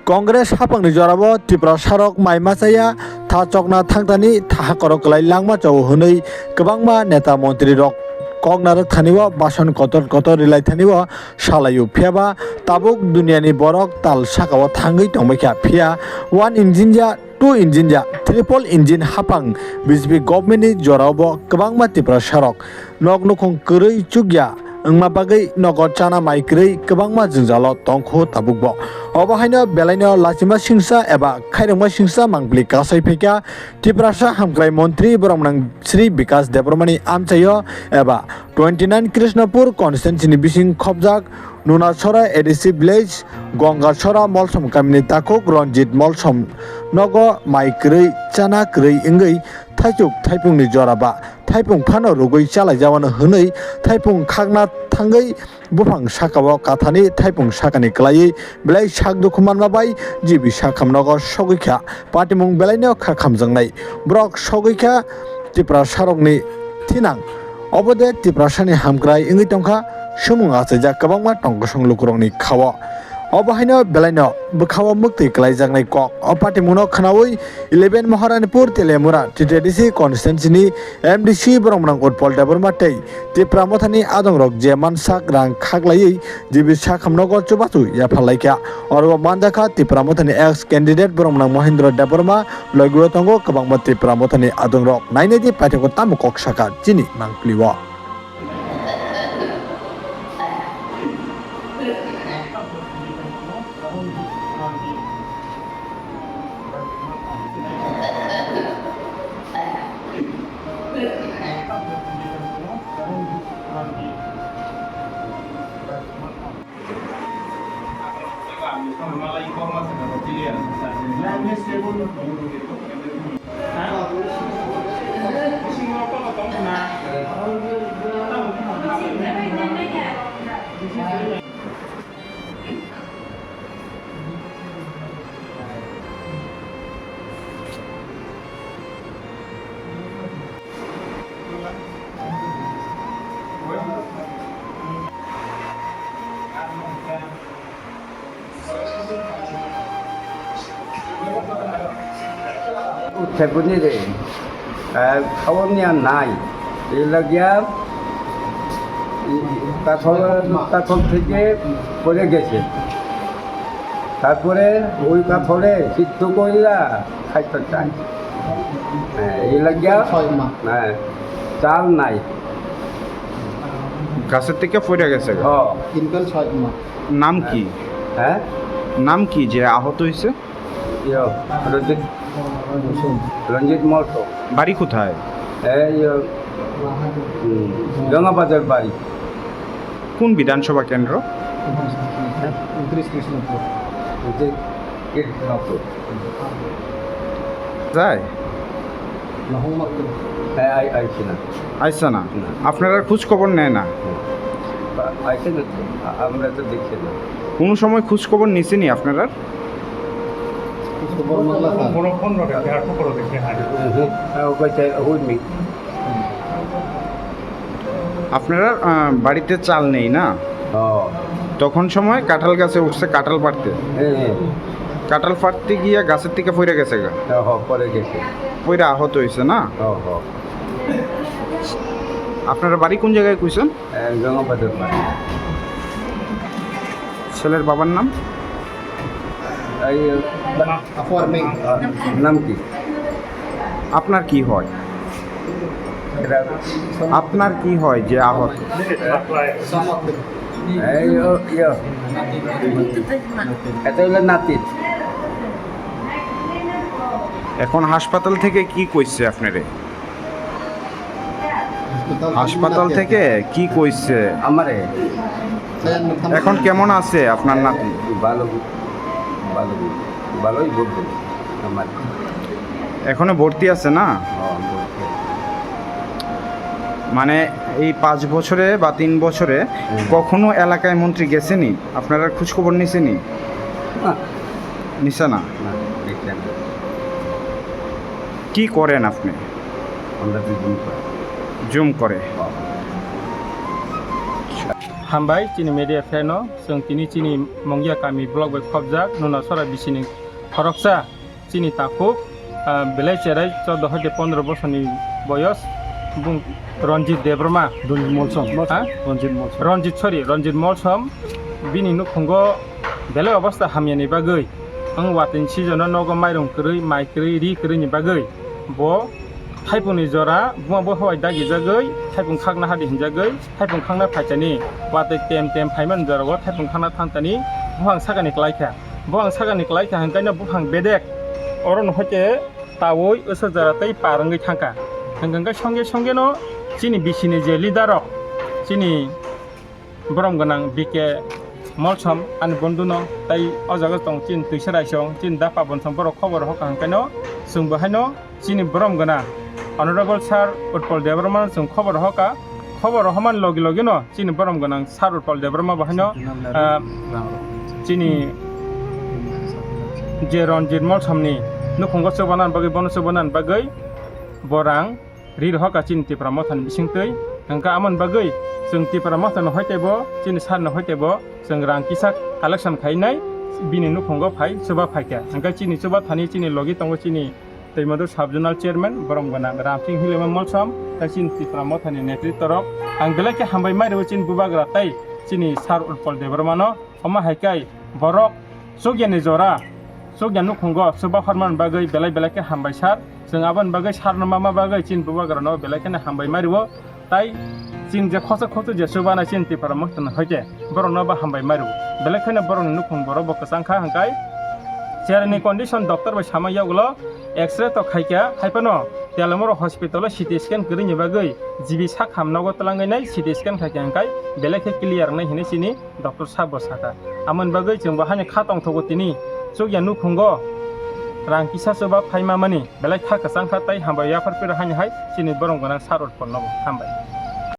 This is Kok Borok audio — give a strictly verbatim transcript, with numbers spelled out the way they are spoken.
Congress hapangni jorao Tiprasarok mai machaya tha chokna thangtani tha hakorok kwlai langma chao hwnwi kwbangma neta montrirok kok narwk thanio bason kotor kotor rilai thanio salaio. Phiyaba tabuk duniani borok tal sakao thangwi tongbaikha. Phiya one engine ya, two engine ya, triple engine hapang B J P government ni jorao bo kwbangma Tiprasarok nok nukhung kwrwi chukya wngma bagwi nogo chana mai kwrwi kwbangma jwngjalo tongkhu tabukbo. Obo haino belaino lachima singsa eba khairokma singsa mangpili kasai phaikha Tiprasa hamkrai montri boromnang Sri Bikas Debbarmani amchaio eba twenty nine Krishnapur constituency ni bising khobjak Nunasora A D C village Gongasora Molsom kamini takhuk Ranjit Molsom nogo mai kwrwi chana kwrwi wngwi thaichuk thaipungni jora ba thaipung phano rwgwi chalaijawano hwnwi thaipung khakna thangwi buphang sakao kathani thaipung sakani kwlaiwi belai sak dukhu manma bai G B sakhamnogo sogwi kha. Patimung belaino kha khamjaknai borok sogwi kha Tiprasarokni thinang. Obo de Tiprasani hamkrai wngwi tongkha, sumung achaijak kwbangma tongkosong lukurokni khao. Obo haino belaino bwkhao mwktwi kwlaijaknai kok. O patimungno khnaui eleven Maharanipur Teliamura T T D C constituency ni M D C boromnang Utpal Debbarma tei Tipra Mothani adongrok je mansak rang khaklaiwi G B sakhamnogo chubachu yaphar laikha. Oro manjakha Tipra Mothani ex candidate boromnang Mohindra Debbarma, logi o tongo kwbangma Tipra Mothani adongrok. Nainai di paithakgo tamo kok sakha chini mangpili o. উঠতে বুঝলি রে, আহ, খবর নিয়ে নাই। এই লাগিয়া কাঠল, কাঠল থেকে পড়ে গেছে। তারপরে ওই কাঠলে সিদ্ধ কইরা খাইতে চায়। হ্যাঁ, এই লাগিয়া, ছয় মাস। হ্যাঁ, চাল নাই। গাছের থেকে পড়ে গেছে গা? ও। তিন কাল ছয় মাস। নাম কি? হ্যাঁ? নাম কি যে আহত হইছে? ইয়ো, রঞ্জিত, রঞ্জিত মহতো। বাড়ি কোথায়? এই, ইয়ো, হুম, গঙ্গাবাজার বাড়ি। কোন বিধানসভা কেন্দ্র? ঊনত্রিশ কৃষ্ণপুর। ঊনত্রিশ কৃষ্ণপুর। যায়? হ্যাঁ, আই-, আইছে না। আইছে না? না। আপনারা খোঁজ খবর নেয় না? আইছে না তো, আ-, আমরা তো দেখছি না। কোনো সময় খোঁজ খবর নিছেনি আপনারা? খোঁজ খবর মামলা স্যার। বড় ফোন রটে, বিরাট ফোন রটে, হ্যাঁ। হুম, হুম। হ্যাঁ, ও কইছে, হুই মি। আপনারা, আহ, বাড়িতে চাল নেই না? ও। তখন সময় কাঁঠাল গাছে উঠছে কাঁঠাল পাড়তে। হ্যাঁ, হ্যাঁ। কাঁঠাল পাড়তে গিয়ে গাছের থেকে পড়ে গেছে গা? হ্যাঁ, হ্যাঁ, পড়ে গেছে। পড়ে আহত হয়েছে না? হ্যাঁ, হ্যাঁ। আপনারা বাড়ি কোন জায়গায় কইছেন? এ, গঙ্গাবাজার বাড়ি। ছেলের বাবার নাম? এই, আ, নাম কি? আপনার কি হয়? এটা আপনার কি হয় যে আহত? এই, ও, ইয়ে। এটা হলো নাতি। এখন হাসপাতাল থেকে কি কইছে আপনারে? হাসপাতাল হাসপাতাল থেকে? থেকে কি কইছে? আমারে? এখন কেমন আছে আপনার নাতি? ভালো, ভালো, ভালোই বলতে আমার। এখনো ভর্তি আছে না? হ্যাঁ, ভর্তি। মানে এই পাঁচ বছরে বা তিন বছরে হুম। কখনো এলাকায় মন্ত্রী গেছেনি? আপনারা খোঁজ খবর নিছেনি? না। নিছে না? না, নিছে না। কি করেন আপনি? আমরা তো জুম করি। জুম করে? হ্যাঁ। Hambai chini media friend no, chwng tini chini Mungia kami block bai khopjak, Nunasora bisini khoroksa chini takhuk, ah, belai cherai chordo hoite pondro bosorni boyos, bung Ranjit Debbarma. Ranjit Molsom. Ha? Ranjit Molsom. Ranjit, sorry, Ranjit Molsom. Bini nukhungo belai obostha hamyani bagwi, ang watini season o nogo mairung kwrwi, mai kwrwi, ri kwrwini bagwi bo thaipungni jora buma bo howai dagijagwi thaipung khakna hadi hinjagwi thaipung khakna phaisani watwi tem tem phaimani jorao thaipung khakna thangtani buphang sakani klaikha. Buphang sakani klaikha hwnkhe no buphang bedek orono hoite tawi wswk jora tei par wngwi thangkha. Hwnkhe hwnkhe songje songje no chini bisini je leader rok chini borom gwnang B K Molsom ani bondhu no tei o jaga tong chini Twisa Raisong chini da Pabon Song borok khobor hoka hwnkhe no chwng bo haino chini borom gwnang Honorable Sir Utpal Debbarma no chwng khobor hoka. Khobor homan logi logi no chini borom gwnang Sir Utpal Debbarma bo haino, ah, chini je Ranjit Molsom ni nukhungo chubana bagwi bono chubana bagwi bo rang ri rohorkha chini Tipra Mothani bisingtwi. Hwnkhe amoni bagwi chwng Tipra Mothano hoitebo, chini sarno hoitebo chwng rang kisa collection khainai bini nukhungo phai chuba phaikha. Hwnkhe chini chuba thani chini logi tongo chini Twimadu Sub Zonal Chairman borom gwnang Ramsing Hilima Molsom tei chini Tipra Mothani netritworok. Ang belai khe hambai mai rwo chini bubagra tei chini Sir Utpal Debbarmano. Omo hai khe borok chukya ni jora, chukya nukhungo chuba hormani bagwi belai belai khe hambai sir. Chwng aboni bagwi sir no ma ma bagwi chini bubagra no belai kheno hambai mai rwo. Tai chini je khosok khosok je chuba nai chini Tipra Mothani hoite borok no bo hambai mai rwo. Belai kheno borok ni nukhung borok bo kwchang kha hwnkhe chera ni condition doctor bai sama yagulo X-ray to khaikha, haiphano Telamura hospital o C T scan kwrwini bagwi G B sak ham nogo twlangwi nai C T scan khaikha hwnkhe belai khe clear wngnai hinwi chini doctor sabo sakha. Amoni bagwi chwng bo haino kha tongthogo tini chukya nukhungo rang kisa chuba phaima mani belai kha kwchang kha tei hambai yaphar piro haino hai chini borom gwnang Sir Utpal nobo hambai.